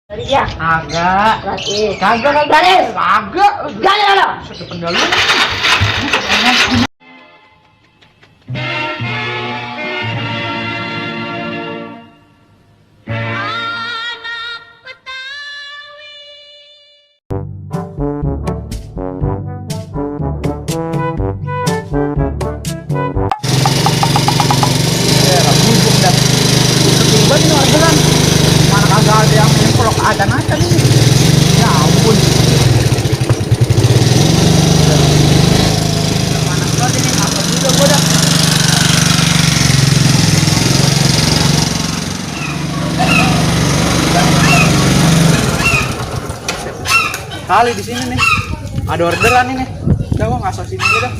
Iya. Agak. Kagak garis. Agak. Garis lah. Satu pendalu. Mana kagak ada yang nyemprot acan-acan ini. Ya ampun. Panas banget ini, apa juga gua dah. Kali di sini nih. Ada orderan ini. Udah gua ngasih sini aja dah.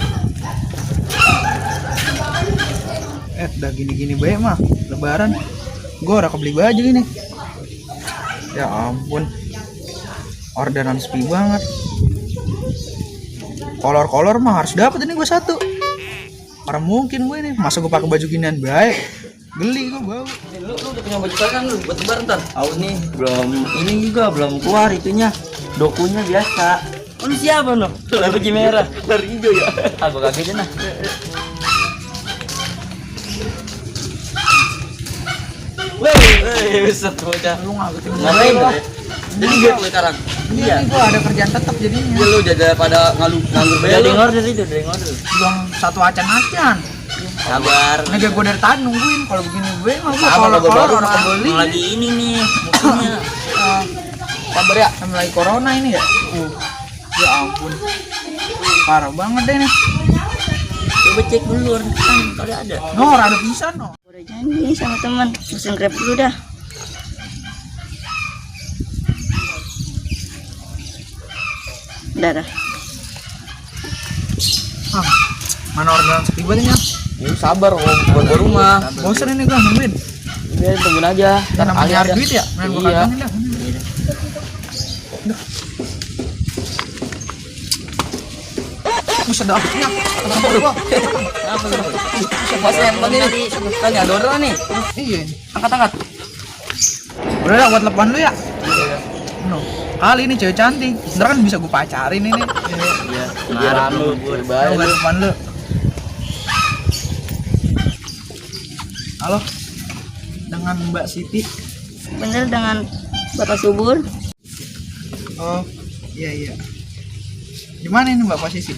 Udah gini-gini bae mah lebaran. Gua udah kebeli baju ini. Ya ampun. Orderan sepi banget. Kolor-kolor mah harus dapat ini gue satu. Karena mungkin gue ini masa gue pakai baju ginian baik. Geli gue bau. Lu udah punya baju kan lu buat lebaran ntar? Aku nih belum ini juga belum keluar itunya. Dokunya biasa. Lu siapa no? Baju merah, warna hijau ya. Aku kaget nah. Weh, bisa bocah. Lu nggak ketemu. Ngapain lu? Jadi gue sekarang. Iya, gue ada kerjaan tetap jadinya. Iya lu jadi pada nganggur bayar. Dari ngorder itu, dari ngorder. Buang satu acan-acan. Sabar. Nah, gue dari tadi nungguin kalau begini gue mah gue Sabar, kolor-kolor baru orang kebeli. lagi ini nih musimnya. Sabar ya, lagi corona ini ya. Ya ampun. Parah banget deh nih. Coba cek dulu orang kan kali ada. Nor ada pisan no. Udah janji sama teman, pesen Grab dulu dah. Udah dah. Mana orderan sepi banget ya? Ya sabar om, buat rumah. Bosan ini gue nungguin. Udah tungguin aja. Kan namanya nyari duit ya, main gue Iya. kagangin dah. Buset dah. Apa lu? Masih yang tadi tanya ada orderan nih. Iya. Angkat. Udah dah buat lepan lu ya. No. Kali ini cewek cantik. Ntar kan bisa gue pacarin ini. Iya. Ngarang lu Udah berbahaya. buat lepan lu. Halo. Dengan Mbak Siti. Bener dengan Bapak Subur. Oh, iya. Gimana ini Mbak posisi?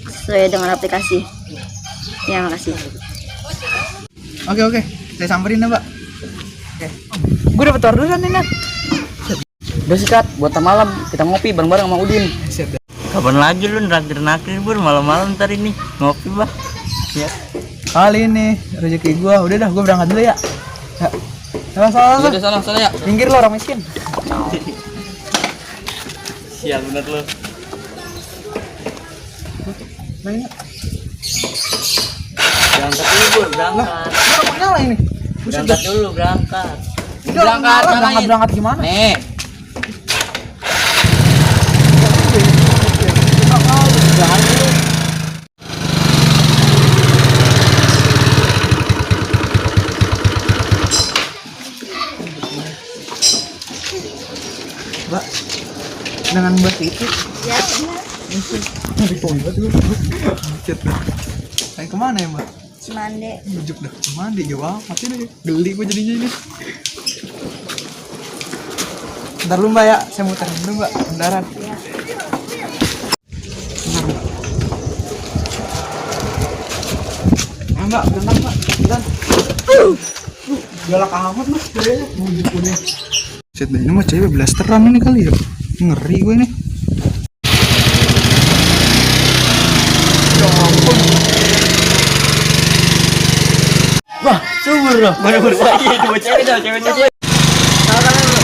Sesuai dengan aplikasi. Ya, makasih. Oke. Saya samperin ya Mbak. Oke. Gue dapet orderan nih Nat. Udah sikat, buat malam kita ngopi bareng-bareng sama Udin. Siap dah. Kapan lagi lu naktir bur malam-malam ntar ini ngopi bah. Ya. Kali ini rezeki gue. Udah dah, gue berangkat dulu ya. Ya. Salah. Udah salah ya. Pinggir lo orang miskin. Sial bener lu. Nanya. Berangkat dulu bur, berangkat. Gue mau nyala ini. Berangkat dulu, berangkat. Udah, berangkat gimana? Nih. Jangan dulu. Mbak, dengan Mbak Siti. Ya, bener. Di pondok tuh. Macet dah. Kayak kemana ya Mbak? Semande. Bujuk dah. Kemana dia jawab? Mati deh. Geli gue jadinya ini. Bentar dulu Mbak ya. Saya muter dulu Mbak. Bendaran. Ya. Bentar Mbak. Mbak, bentar Mbak. Bentar. Galak amat Mas. Kayaknya. Bujuk gue deh. Set deh. Ini mah cewek blasteran ini kali ya. Ngeri gue ini. Ya ampun. Wah, subur loh. Mana berbagi dua cewek dah, cewek. Salah lu.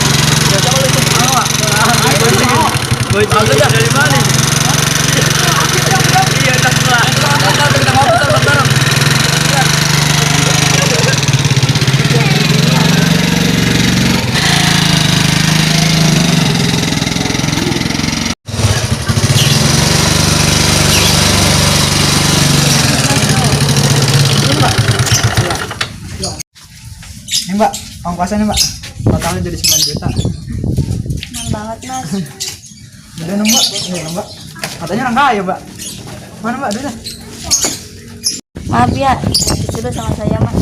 Ya sama lu tuh. Boy, tahu dah dari mana? Iya, tak salah. Kita ngobrol bareng. Ini Mbak, ongkosnya nih Mbak. Totalnya jadi 9 juta. banget mas. Udah no, Mbak. Iya, Mbak. Katanya orang kaya, Mbak. Mana, Mbak? Duitnya? Maaf ya, sudah sama saya mas.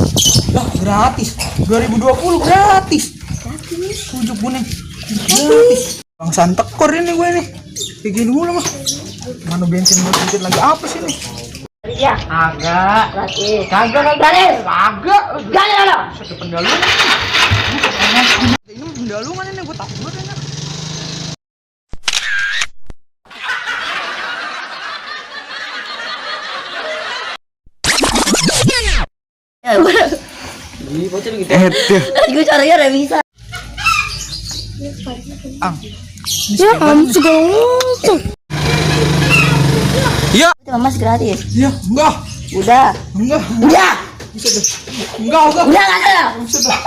Lah, gratis. 2020 gratis. Ujuk kuning. Gratis. Bangsaan tekor ini gue nih. Kayak gini mulu mah. Mana bensin buat dikit lagi apa sih nih? Ya, Agak. gratis. Kagak. Gak ada. Satu pendalungan. Ini pendalungan ini gue takut ini. Ya, gue Ih, bocor gitu. gue caranya udah bisa. Ang. Ya, segala macam. Iya. Cuma mas gratis. Iya, enggak. Udah. Enggak. Udah. Enggak. Udah nggak ada. Buset dah.